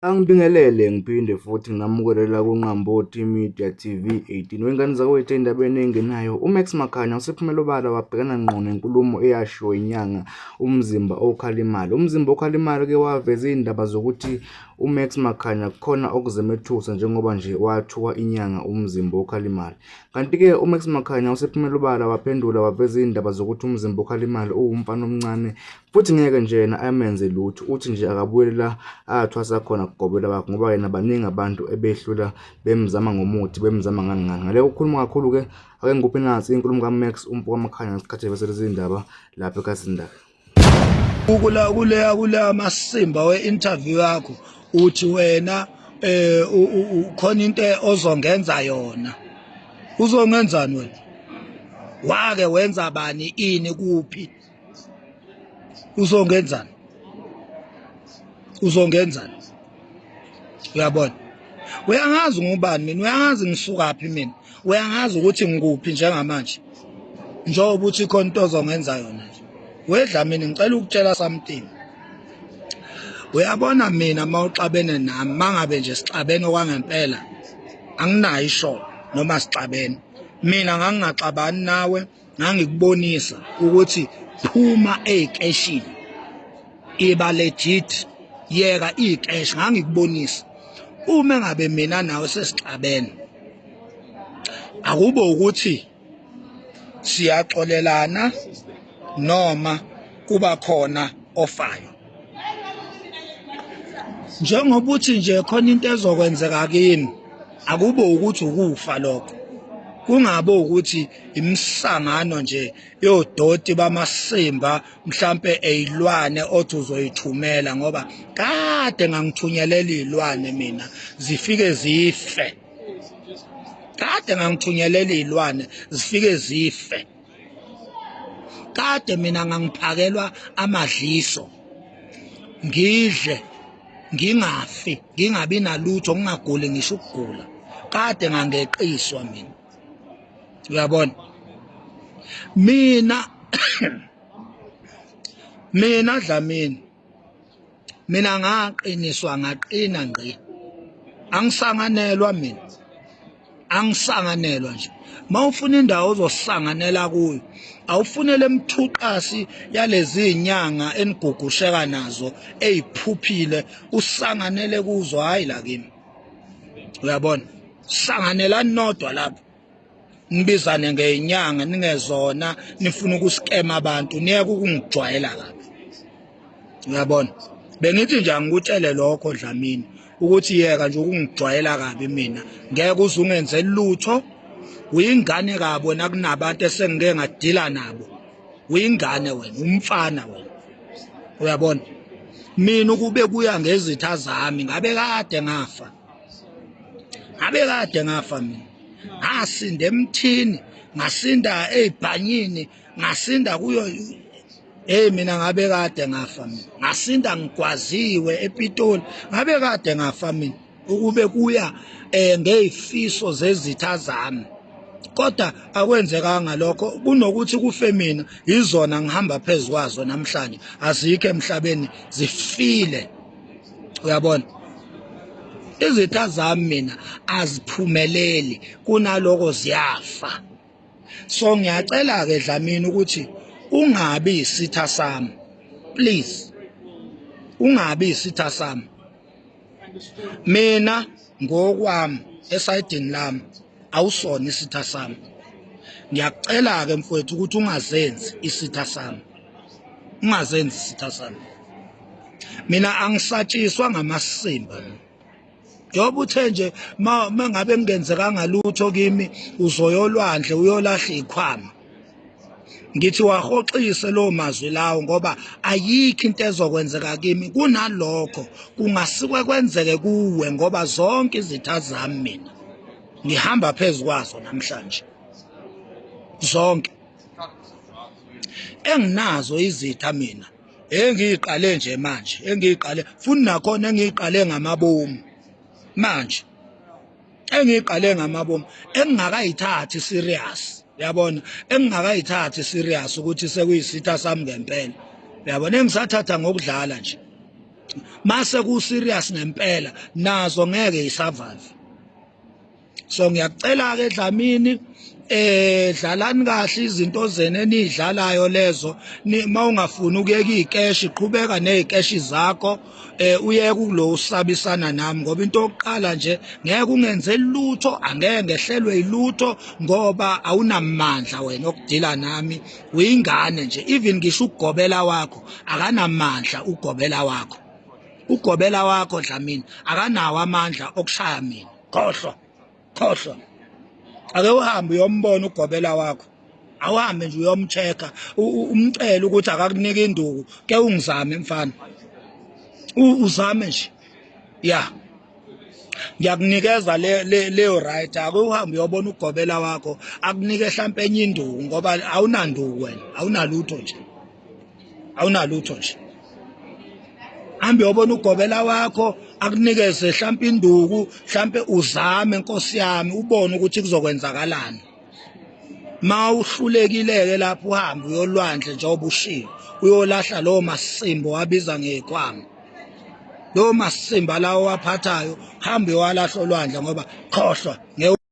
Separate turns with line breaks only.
Angibingelele ngiphinde futhi nginamukele la kuNqambothi Media TV 18. Wengane zakwethu endabeni engenayo, uMax Makhanya usephumele obala wabhekana ngqo nenkulumo eyashiwo inyanga uMzimba okhala imali. UMzimba okhala imali ke waveza izindaba zokuthi uMax Makhanya kukhona okuzemethusa njengoba nje wathuka inyanga uMzimba okhala imali. Kanti-ke uMax Makhanya usephumele obala waphendula waveza izindaba zokuthi uMzimba okhala imali uwumfana omncane Futhi ngeke nje yena amenze lutho, uthi nje akabuyele la athwasa khona kugobela wakhe ngoba yena baningi abantu ebehlula bemzama ngomuthi bemzama ngani ngani. Ngale ukukhuluma kakhulu-ke ake ngikuphe nansi inkulumo kaMax umfo kaMakhanya ngesikhathi eveza lezi ndaba lapha ekhasini lakhe.
Kula kuleya kuleya masimba we-interview yakho uthi wena eh ukhona into ozongenza yona. Uzongenzani wena? Wake wenza bani ini kuphi? Uzongenzani? Uzongenzani? Uyabona, uyangazi ngubani mina, uyangazi ngisukaphi mina, uyangazi ukuthi ngikuphi njengamanje, njengoba uthi khona into ozongenza yona nje. WeDlamini, ngicela ukutshela something. Uyabona mina uma uxabene nami, mangabe nje sixabene okwangempela, anginayo isho noma sixabene. Mina ngangingaxabani nawe, ngangikubonisa ukuthi phuma ey'keshini, iba legit, yeka iy'keshi. Ngangikubonisa uma ngabe mina nawe sesixabene, akube ukuthi siyaxolelana noma kuba khona ofayo. Njengoba uthi nje khona into ezokwenzeka kimi, akube ukuthi ukufa lokho, kungabe ukuthi imisangano nje yodoti bamasimba mhlampe eyilwane othi uzoyithumela, ngoba kade ngangithunyelela izilwane mina zifike zife, kade ngangithunyelela izilwane zifike zife. Kade mina ngangiphakelwa amadliso ngidle ngingafi, ngingabi nalutho, ngingaguli ngisho ukugula. Kade ngangeqiswa mina, uyabona. Mina mina Dlamini, mina ngaqiniswa ngaqina ngqi, angisanganelwa mina, angisanganelwa nje. Mawufuna indawo ozosanganela kuyo, awufunele emthuqasi yalezi inyanga enigugusheka nazo eyiphuphile, usanganele kuzo, hayi la kimi. Uyabona, sanganelani nodwa lapho, nibizane ngenyanga ningezona, nifuna ukuskema abantu, niyeke ukungijwayela kabi. Uyabona, bengithi nje angikutshele lokho Dlamini, ukuthi yeka nje ukungijwayela kabi mina, ngeke uze ungenze lutho. Uyingane kabi wena kunabantu esengike ngadila nabo, uyingane wena, umfana wena. Uyabona, mina ukube kuya ngezitha zami ngabe kade ngafa, ngabe kade ngafa mina. Ngasinda emthini, ngasinda ey'bhanyini, ngasinda kuyo. Hey mina ngabe kade ngafa mina, ngasinda ngigwaziwe ePitoli, ngabe kade ngafa mina ukube kuya ngezifiso zezitha zami. Kodwa akwenzekanga lokho, kunokuthi kufe mina izona ngihamba phezu kwazo namhlanje, azikho emhlabeni, zifile. Uyabona, izitha zami mina aziphumeleli, kunaloko ziyafa. So ngiyacela ke Dlamini ukuthi ungabi isitha sami, please, ungabi isitha sami. Mina ngokwami esayidini lami awusona isitha sami. Ngiyakucela ke mfowethu ukuthi ungazenzi isitha sami, ungazenzi isitha sami. Mina angisatshiswa ngamasimba. Njengoba uthe nje mangabe kungenzekanga lutho kimi uzoyolwandle uyolahla ikhwama, ngithi wahoxise lo mazwi lawo, ngoba ayikho into ezokwenzeka kimi. Kunalokho kungasikwe kwenzeke kuwe, ngoba zonke izitha zami mina ngihamba phezu kwazo namhlanje, zonke enginazo izitha mina engiyiqale nje manje, engiyiqale futhi nakhona engiyiqale ngamabomu manje, engiyiqale ngamabomu, engingakayithathi serious. Uyabona, engingakayithathi serious ukuthi sekuyisitha sami ngempela. Uyabona, engisathatha ngokudlala nje. Mase ku serious ngempela nazo ngeke isurvive. So ngiyacela ke Dlamini eh dlalani kahle izinto zenu enidlalayo lezo mawungafuni ukuyeka ikeshi qhubeka nezikeshi zakho eh uyeke kulo usabisana nami ngoba into yokuqala nje ngeke ungenze lutho angeke ngehlelwe ilutho ngoba awunamandla wena okudila nami uyingane nje even ngisho ugobela wakho akanamandla ugobela wakho ugobela wakho Dlamini akanawo amandla okushaya mina khohlwa khohlwa ake uhambe uyombona ugobela wakho awuhambe nje uyomcheck-a umcele ukuthi akakunike induku ke ungizame mfana uzame nje ya ngiyakunikeza le leyo right ake uhambe uyobona ugobela wakho akunike hlampe enye induku ngoba awunanduku wena awunalutho nje awunalutho nje hambe uyobona ugobela wakho akunikeze hlampe induku hlampe uzame nkosi yami ubone ukuthi kuzokwenzakalani ma uhlulekile-ke lapho uhambe uyolwandle njengoba ushilo uyolahla lowo masimbo wabiza ngekwama lowo masimba lawo waphathayo hambe uyowalahla olwandle ngoba khohlwa ngeke.